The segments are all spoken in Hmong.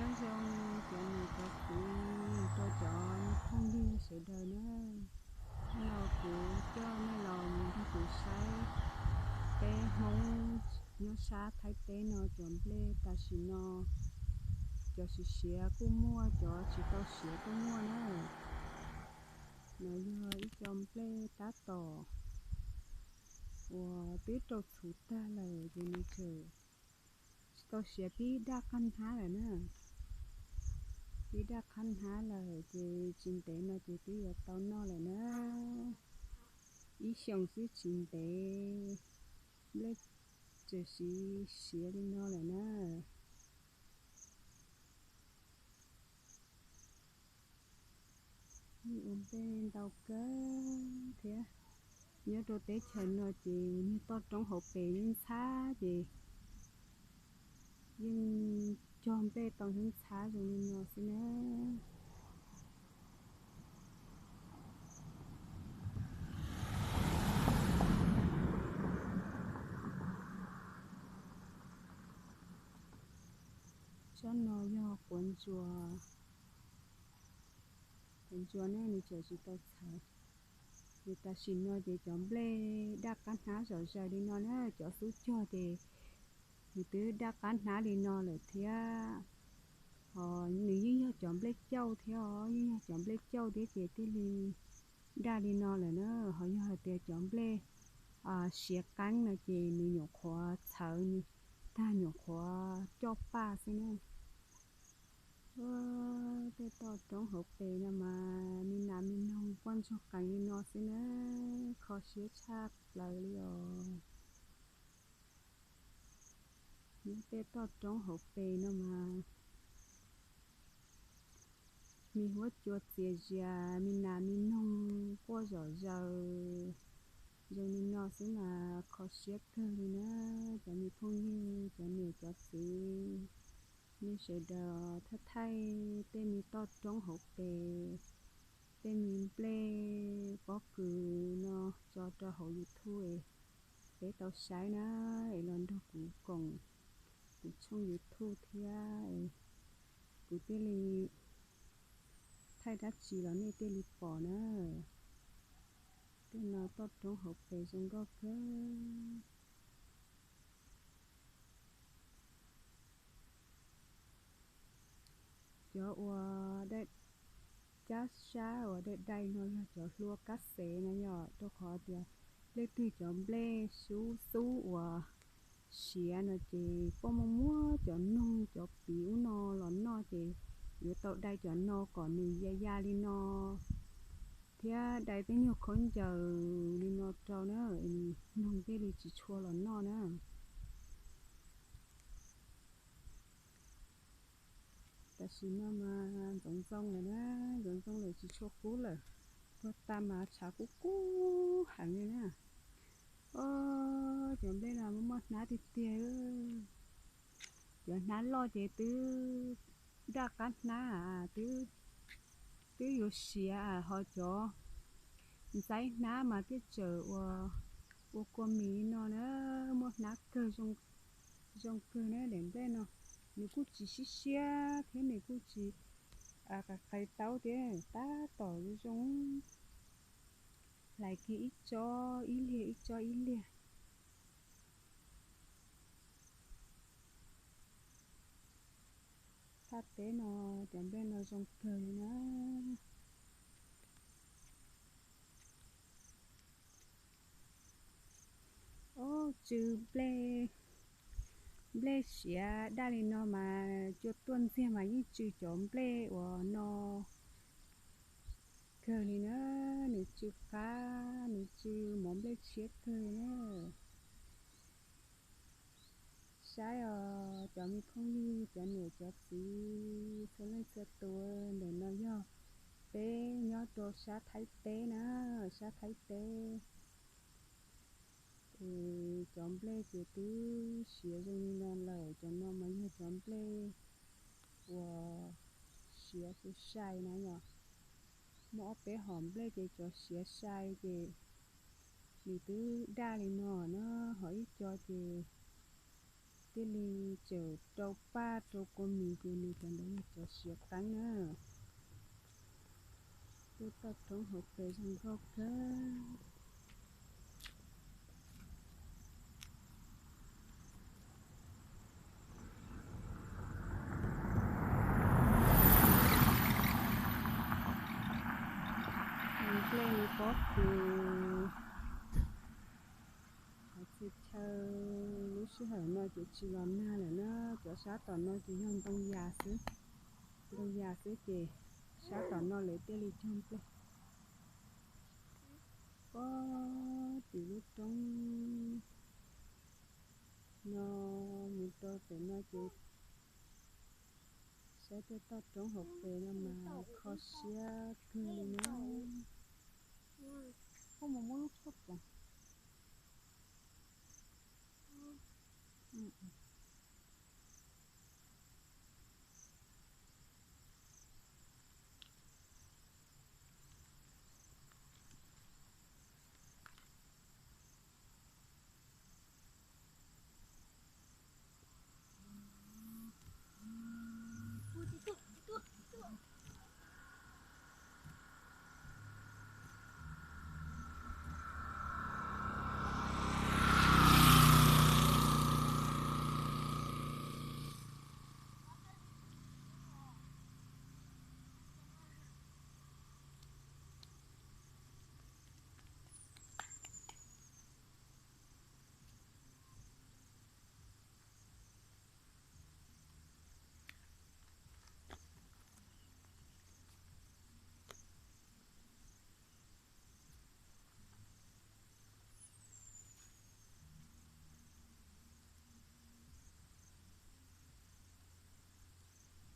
Nyob zoo cov niam cov txiv, rau cov phooj ywg sawv daws na. Hnub no kuv coj nej los mus nrog kuv saib peb Hmoob nyob sab Thaib teb no cov nplej tam sim no, cov siav siav kuj muaj, cov tsis tau siav kuj muaj na. No yog ib co nplej tab tom uas twb rau txhuv tag lawm ces nws tseem tsis tau siav pib daj qab hnab lawm na. Pib daj qab hnab lawm ces tsis ntev no ces twb yuav tau noj lawm na. Ib xyoos xwb tsis ntev, nplej tseem siav siav li no lawm na. Yeej ua nplej ntau kawg thiab. Nyob rau teb chaws no ces niag toj roob hauv pes yeej ntxhab ces yeej cog nplej tau ntxhab ntxhab zoo li no xwb na. Tsob no yog quav ntsuas. Quav ntsuas ne nws tseem tsis tau txhawv. Ces tam sim no ces cov nplej daj qab hnab zom zaws li no na, cov xub cog ces nws twb daj qab hnab li no lawm thiab. Ho nws yeej yog cov nplej cauj thiab os, yeej yog cov nplej cauj thiab ces thiaj li daj li no lawm na. Ho yog hais tias cov nplej siav qeeb no ces nws nyuam qhuav txhawv tag, nyuam qhuav coj paj xwb na. Tej toj roob hauv pes no mas me nas me noog quaj ntsoog qees li no xwb na, kho siab tshaj plaws li os. Nyob tej toj roob hauv pes no mas me huab cua txias zias, me nas me noog quaj zom zaws zoo li no xwb mas kho siab kawg li na. Cov me phooj ywg, cov niam cov txiv, nej sawv daws thaij thaij tej me toj roob hauv pes, tej me nplej pob kws no tso rau hauv YouTube es peb tau saib na, es los nrog kuv koom kuv tshooj YouTube thiab es kuv thiaj li thaij dab tsi los nej thiaj li pom na. Tej no toj roob hauv pes zoo nkauj kawg. Cov uas dai, cab sab uas dai dai no yog cov hlua kab xev no yom, rau qhov tias leej twg cov nplej xub xub uas siav no ces poj muaj muab cov noog cov piv ub no los noj ces yuav tau dai cov no kom nws ya ya li no thiab dai tej nyuag khaub ncaws li no rau na, noog thiaj li tsis tshua los noj na. Tam sim no mas ntxoov ntxoo lawm na, ntxoov ntxoo lawm tsis tshua kub lawm, tuag tag mas tshav kub kub heev li na. Os, cov nplej no muaj muaj hnab tiag tiag. Cov hnab loj ces twb daj qab hnab, twb yuav siav, ho cov ntxaib hnab mas thiaj tseem ua kua mis li no na, muaj hnab kawg, zoo kawg na. Daim nplej no nws kuj tsis siab siab thiab nws kuj tsis qais qais taub thiab, tab tom zoo zoo hlais kiag ib tsob ib liag ib tsob ib liag. Thaj teb no cov nplej no zoo kawg li na. Ob, tsw nplej, nplej siav daj li no mas cua tuaj ntxiag mas yeej tsw cov nplej uas no kawg li na. Nws tsw qab, nws tsw mov nplej tshiab kawg na. Saib os cov me phooj ywg, cov niam cov txiv txhua leej txhua tus, ntawm no yog peb nyob rau sab Thaib teb na, sab Thaib teb. Es cov nplej ces twb siav zoo li no lawm, cov no mas yog cov nplej uas siav sai sai na yom. Muaj ob peb hom nplej ces cov siav sai ces nws twb daj li no na, ho ib co ces Thiaj li tseem rau paj rau kua mis ces nws cov ntawd yog cov siav qeeb na. Tej toj roob hauv pes zoo nkauj kawg. Nplej nws pob kws. Qhov txhia chaw lub sij hawm no ces tsis los nag lawm na, cov sab tom no ces yog ntoo yas xwb, ntoo yas xwb ces sab tom no lawv thiaj li cog nplej. Pob tim lub roob no mus rau pem no ces saib tej toj roob hauv pes no mas kho siab kawg li na. Koj mus muab lub tshuaj pov.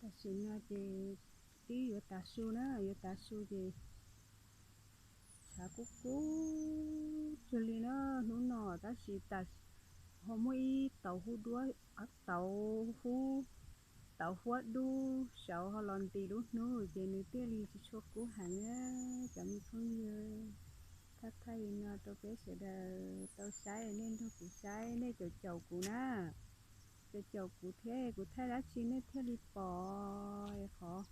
Tam sim no ces twb yuav tav su na, yuav tav su ces tshav kub kub cuag li na hnub no, tab sis tas ho muaj ib tauv hub duab, tauv hub, tauv huab dub saud ho los ntis lub hnub ces nws thiaj li tsis tshua kub heev na. Cov me phooj ywg, thaj thaj li no rau peb sawv daws tau saib, nej nrog kuv saib, nej caum caum kuv na, caum caum kuv thiab kuv thaij dab tsi nej thiaj li pom. Qhov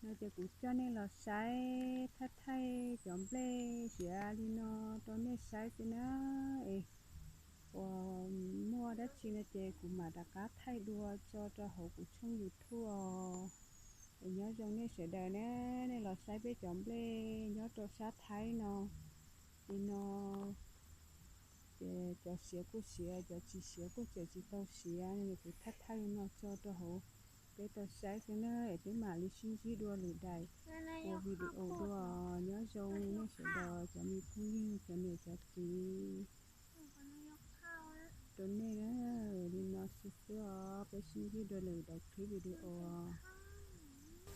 no ces kuv coj nej los saib thaj thaj cov nplej siav li no rau nej saib xwb na. Es uas muaj dab tsi no ces kuv mam rov qab thaij dua tso rau hauv kuv tshooj YouTube os. Es nyob zoo nej sawv daws na, nej los saib peb cov nplej nyob rau sab Thaib no, li no. Ces cov siav kuj siav, cov tsis siav kuj tseem tsis tau siav, kuv thaij thaij li no tso rau hauv peb tau saib xwb na, es peb mam li sib ntsib dua lwm daim ua video dua. Nyob zoo nej sawv daws cov me phooj ywg, cov niam cov txiv, rau nej na, li no xwb xwb os, peb sib ntsib dua lwm daim clip video.